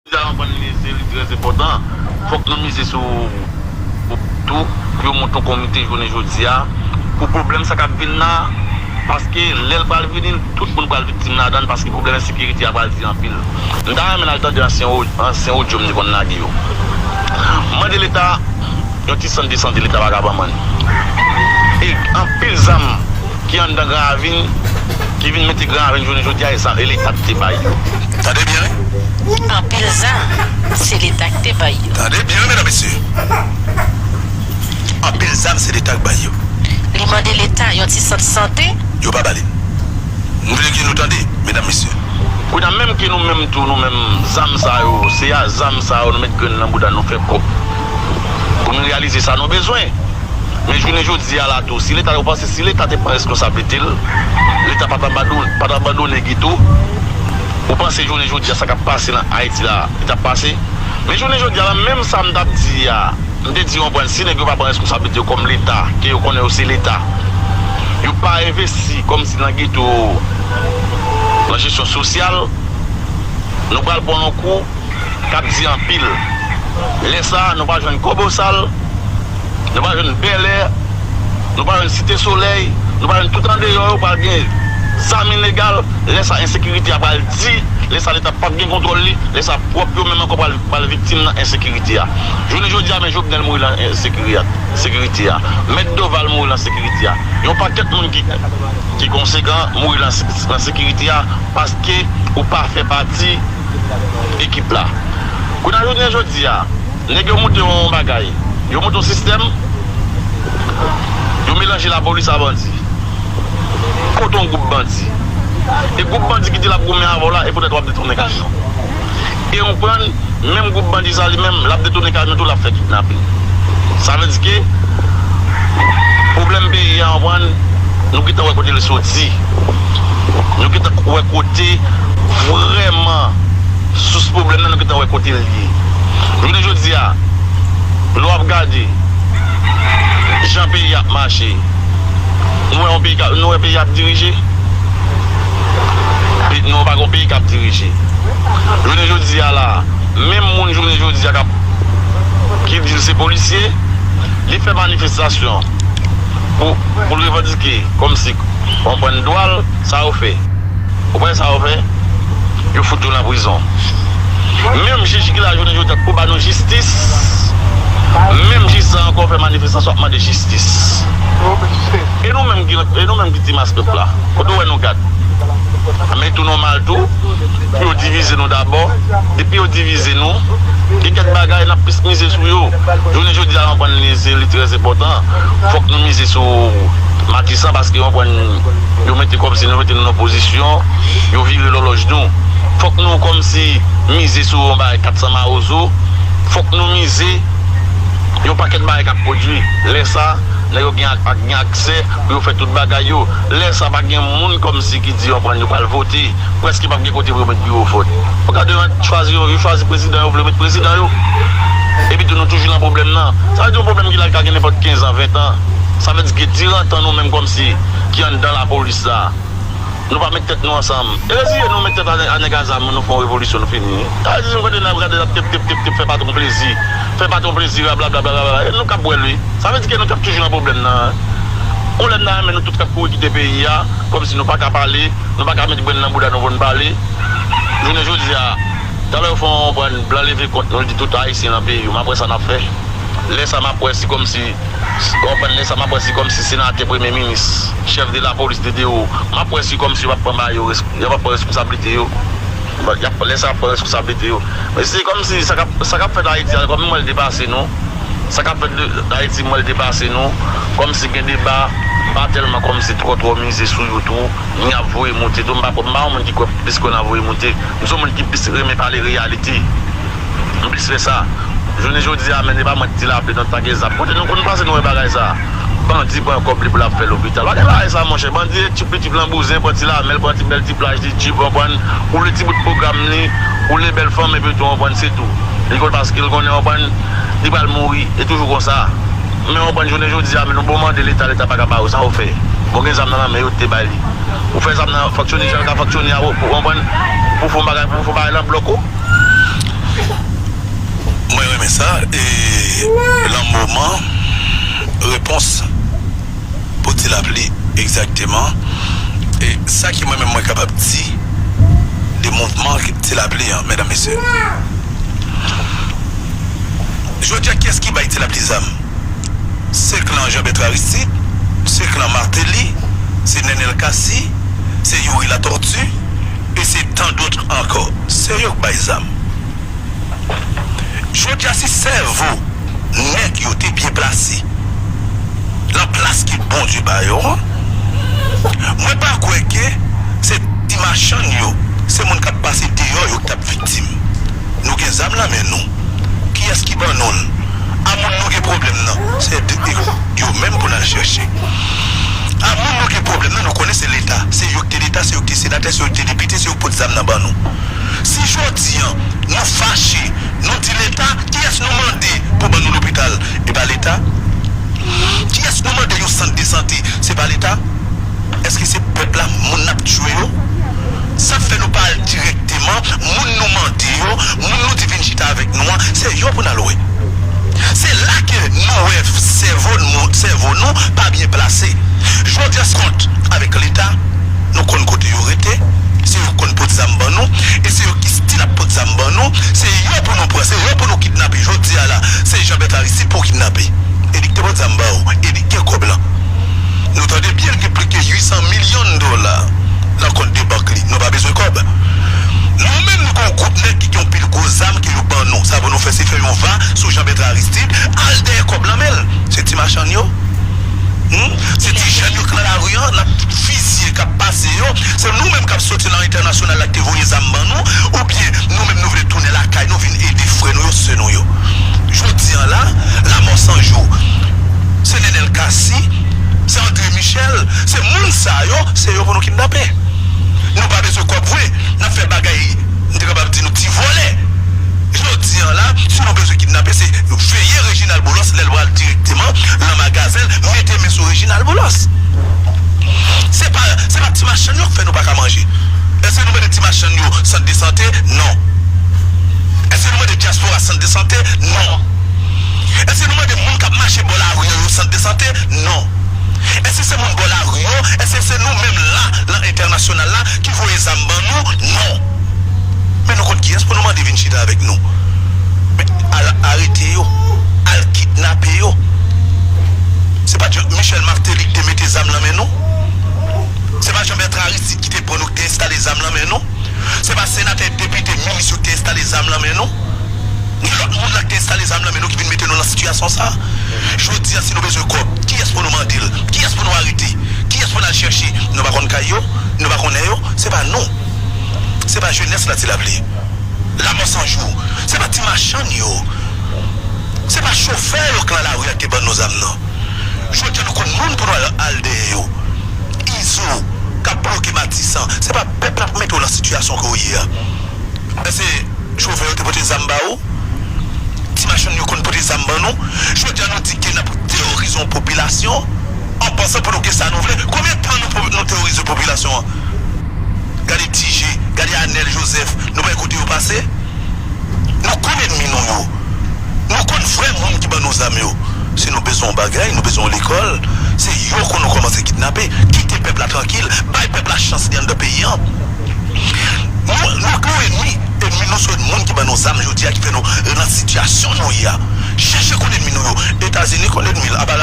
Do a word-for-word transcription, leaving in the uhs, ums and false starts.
Sa w konprann li, se li trè enpòtan. Fòk nou mize sou tou pou yo monte yon komite jounen jodi a pou pwoblèm sa k ap vin la. Paske lè l pral vini, tout moun pral viktim ladan l, paske pwoblèm ensekirite a pral di anpil. M ta renmen n al tande ansyen o- ansyen odyo m te konn lage yo. Mande Leta yon ti sant de sante, Leta pa ka ban mwen. E anpil zam ki anndan Gran Ravin, ki vin mete Gran Ravin jounen jodi a, e zam e Leta ki te bay yo. Tande byen, wi. Anpil zam, se Leta ki te bay yo. Tande byen, wi, medam, mesye. Anpil zam, se Leta ki bay yo. Li mande Leta yon ti sant sante. Yo pa ba li. M vle ke nou tande, medam, mesye. Kounye a, menm ke nou menm tou, nou menm, zam sa yo, se a zam sa yo nou met grenn nan bouda nou, fè kòb pou nou reyalize sa nou bezwen. Men jounen jodi a la tou, si Leta, ou panse si Leta te pran reskonsablite l, Leta pa t abandone, pa t abandone geto, ou panse jounen jodi a sa k ap pase nan Ayiti la, li t ap pase? Men jounen jodi a la, menm sa m t ap di a, m te di, w konprann, si nèg yo pa pran reskonsablite yo kòm Leta, ke yo konnen yo se Leta, yo pa envesti kòmsi nan geto, nan jesyon sosyal, nou pral pran yon kou k ap di anpil. Lè sa a, nou pa jwenn Kòbosal, nou pa jwenn Bèlè, nou pa jwenn Site Solèy, nou pa jwenn tout andeyò yo pral gen zam ilegal. Lè sa a, ensekirite a pral di, lè sa a, Leta p ap gen kontwòl li, lè sa a, pwòp yo menm ankò pral, pral viktim nan ensekirite a. Jounen jodi a, men Jovenel mouri nan ensekirite a. Mèt Doval mouri nan sekirite a. Yon pakèt moun ki, ki konsekan mouri nan, nan sekirite a paske ou pa fè pati ekip la. Kounye a, jounen jodi a, nèg yo monte yon bagay, yo monte yon sistèm, yo melanje lapolis a bandi. Kote yon gwoup bandi? E gwoup bandi ki di l ap goumen avè w la, e poutèt w ap detounen kamyon. E w konprann, menm gwoup bandi sa li menm, l ap detounen kamyon tou, l ap fè kidnapin. Sa vle di ke pwoblèm peyi a, w konprann, nou gentan wè kote l soti. Nou gentan wè kote vrèman sous pwoblèm nan, nou gentan wè kote l ye. Jounen jodi a, lè w ap gade jan peyi a ap mache, nou wè yon peyi k ap, nou wè peyi a ap dirije? Pe- nou pa gen yon peyi k ap dirije. Jounen jodi a la, menm moun jounen jodi a k ap, ki di l se polisye, li fè manifestasyon pou, pou l revandike kòmsi, w konprann, dwa l, sa yo fè. Ou konprann sa yo fè? Yo fout yo nan prizon. Menm jij ki la jounen jodi a pou ba nou jistis, menm jij sa ankò fè manifestasyon ap mande jistis. E nou menm ki, e nou menm ki ti mas pèp la, kote w wè nou gad? Men tou nòmal tou pou yo divize nou dabò. Depi yo divize nou, gen kèk bagay n ap plis mize sou yo. Jounen jodi a, w konprann, li, se, li trè enpòtan. Fòk nou mize sou Matisan paske, w konprann, yo mete kòmsi nou mete nou nan pozisyon, yo vire lòlòj nou. Fòk nou kòmsi mize sou yon bagay kat san Mawozo. Fòk nou mize yon pakèt bagay k ap pwodui. Lè sa, nèg yo gen ak, ak, gen aksè pou yo fè tout bagay yo. Lè sa, pa gen moun kòmsi ki di, w konprann, yo pral vote. Prèske p ap gen kote pou yo met biwo vòt. Ou gade, yo chwazi, yo chwazi prezidan yo vle met prezidan yo. Epi tou, nou toujou nan pwoblèm nan. Sa vle di yon pwoblèm ki la ka gen nenpòt kenz an, ven an. Sa vle di ke diran tan nou menm kòmsi ki anndan lapolis la, nou pa met tèt nou ansanm. E reziye nou met tèt a nèg, a nèg a zam, nou fè yon revolisyon, nou fini. Sa vle di nou gade, n ap gade, n ap tep, tep, tep, tep, fè patwon plezi. Fè patwon plezi, blablabla. E nou k ap bwè l, wi. Sa vle di ke nou t ap toujou nan pwoblèm nan. Yon lè m ta renmen nou tout t ap kouri kite peyi a, kòmsi nou pa ka pale, nou pa ka met grenn nan bouda nou pou n pale. Jounen jodi a, talè yo fè yon pran blan leve kont nou, li di tout Ayisyen nan peyi yo. M ap wè sa n ap fè. Lè sa m ap wè si kòmsi, w konprann, lè sa m ap wè si kòmsi senatè, premye minis, chèf de lapolis, D D O, m ap wè si kòmsi yo p ap pran ba yo, res- yo p ap pran responsablite yo. Y ap, lè sa y ap pran responsablite yo. Men se kòmsi sa k ap, sa k ap fèt Ayiti a, kòm m wè l depase nou. Sa k ap fèt de, Ayiti, m wè l depase nou. Kòmsi gen deba, pa tèlman kòmsi twò, twò mize sou yo tou. Ni ap voye monte tou. M pa, m pa yon moun ki kwè plis kwè nan voye monte. M se yon moun ki plis renmen pale reyalite. M plis fè sa. Jounen jodi a, men, e pa mwen ki di lapli, nou t lage zam. Kote nou konn pase, nou wè bagay sa. Bandi pran kòb li pou l ap fè lopital. Pa gen bagay sa, monchè. Bandi e tchoup li tchoup lan bouzen, pran ti lamèl, pran ti bèl ti plaj li tchoup, w konprann? Woule ti bout pwogram li, woule bèl fanm, epi tou, w konprann, se tou. Li konn paske l konnen, w konprann, li pral mouri. E toujou konsa. Men, w konprann, jounen jodi a, men nou bomande Leta, Leta pa ka ba ou sa ou fè. Bon, gen zam nan, nan men yo te bay li. Ou fè zam nan, fonksyone jan l ka fonksyone a, ou, ou konprann, pou fè yon bagay, pou fè yon bagay nan blòk ou. Mwen renmen sa, e lan moman repons pou Ti Lapli egzakteman. E sa ki mwen menm mwen kapab di de mouvman Ti Lapli an, medam, mesye. Jodi a, kiyès ki bay Ti Lapli zam? Se klan Jean Bertrand Aristide, se klan Martelly, se Nenel Cassy, se Youri Latortue, e se tant d'autres ankò. Se yo k bay zam. Jodi a, si sèvo nèg yo te byen plase nan plas ke Bondye ba yo an, mwen pa kwè ke se ti machann yo, se moun k ap pase deyò yo k t ap viktim. Nou gen zam nan men nou. Kiyès ki ban nou l? A moun nou gen pwoblèm nan, se de, yo menm pou n al chèche. A moun nou gen pwoblèm nan, nou konnen se Leta. Se yo ki te Leta, se yo ki te senatè, se yo ki te depite, se yo ki pot zam nan ban nou. Si jodi an, nou fache, nou di Leta, kiyès nou mande pou ban nou lopital? E pa Leta? Kiyès nou mande yon sant de sante? Se pa Leta? Èske se pèp la moun n ap tchwe yo? Sa k fè nou pa al dirèkteman moun nou mande yo, moun nou di vin chita avèk nou an, se yo pou n al wè. Se la ke nou wè sèvo nou, sèvo nou pa byen plase. Jodi a, se kont avèk Leta, nou konn kote yo rete, se yo konn pot zam ban nou, e se yo ki stil ap pot zam ban nou, se yo pou nou pran, se yo pou nou kidnape. Jodi a la, se Jean Bertrand Aristide pou w kidnape. E li ki te pot zam ba w, e li ki gen kòb lan. Nou tande byen, l gen plis ke uit san milyon dola nan kont de bank li. Nou pa bezwen kòb. Nou menm, nou gen yon gwoup nèg ki gen yon pil gwo zam ke yo ban nou. Sa pou nou fè, se fè yon va sou Jean Bertrand Aristide, al dèyè kòb lan men l. Se ti machann yo. Hmm? Se ti jèn yo k nan lari an, n ap fizye, k ap pase yo. Se nou menm k ap soti nan entènasyonal la ki te voye zam ban nou, oubyen nou menm nou vle tounen lakay nou vin ede frè nou yo, sè nou yo. Jodi an la, Lanmò San Jou, se Nenel Cassy, se André Michel, se moun sa yo, se yo pou nou kidnape. Nou pa bezwen kòb vre, n ap fè bagay, m te kapab di nou ti vòlè. Jodi an la, si nou bezwen kidnape, se veye Reginald Boulos lè l pral dirèkteman nan magazen l, mete men sou Reginald Boulos. Se pa, se pa ti machann yo k fè nou pa ka manje. Èske nou mande ti machann yo sant de sante? Non. Èske nou mande dyaspora sant de sante? Non. Èske nou mande moun k ap mache bò lari an yo sant de sante? Non. Èske se moun bò lari yo? Èske se nou menm la, nan entènasyonal la, ki voye zam ban nou? Non. Men nou konn kiyès pou nou mande vin chita avèk nou. Men al arete yo, al kidnape yo. Se pa t Jean, Michel Martelly ki te mete zam nan men nou? Se pa Jean Bertrand Aristide ki te pran nou, ki te enstale zam nan men nou? Se pa senatè, depite, minis yo ki te enstale zam nan men nou? Ni lòt moun la ki te enstale zam nan men nou ki vin mete nou nan sitiyasyon sa a. Jodi a, si nou bezwen kòb, kiyès pou nou mande l? Kiyès pou nou arete? Kiyès pou n al chèche? Nou pa konn kay yo? Nou pa konnen yo? Se pa nou. Se pa jenès la, Ti Lapli. Lanmò San Jou. Se pa ti machann yo. Se pa chofè yo k nan lari a ki te ban nou zam nan. Jodi a, nou konn moun pou nou al, al dèyè yo. Izo, k ap bloke Matisan. Se pa pèp la k mete w nan sitiyasyon ke w ye a. Èske chofè yo te pote zam ba ou? Ti machann yo konn pote zam ban nou? Jodi a, nou di ke n ap teworize yon popilasyon an pansan pou nou gen sa nou vle. Konbyen tan nou, nou teworize popilasyon an? Gade Ti Je, gade Anèl Jozèf, nou pa wè kote yo pase? Nou konn ènmi nou yo. Nou konn vrè moun ki ban nou zam yo. Si nou bezwen yon bagay, nou bezwen yon lekòl, se yo ke nou kòmanse kidnape. Kite pèp la trankil, bay pèp la chans li anndan peyi an. Nou, nou gen yon ènmi. Ènmi nou se moun ki ban nou zam jodi a, ki fè nou nan sitiyasyon nou ye a. Chèche konn ènmi nou yo. Etazini konn ènmi l, apa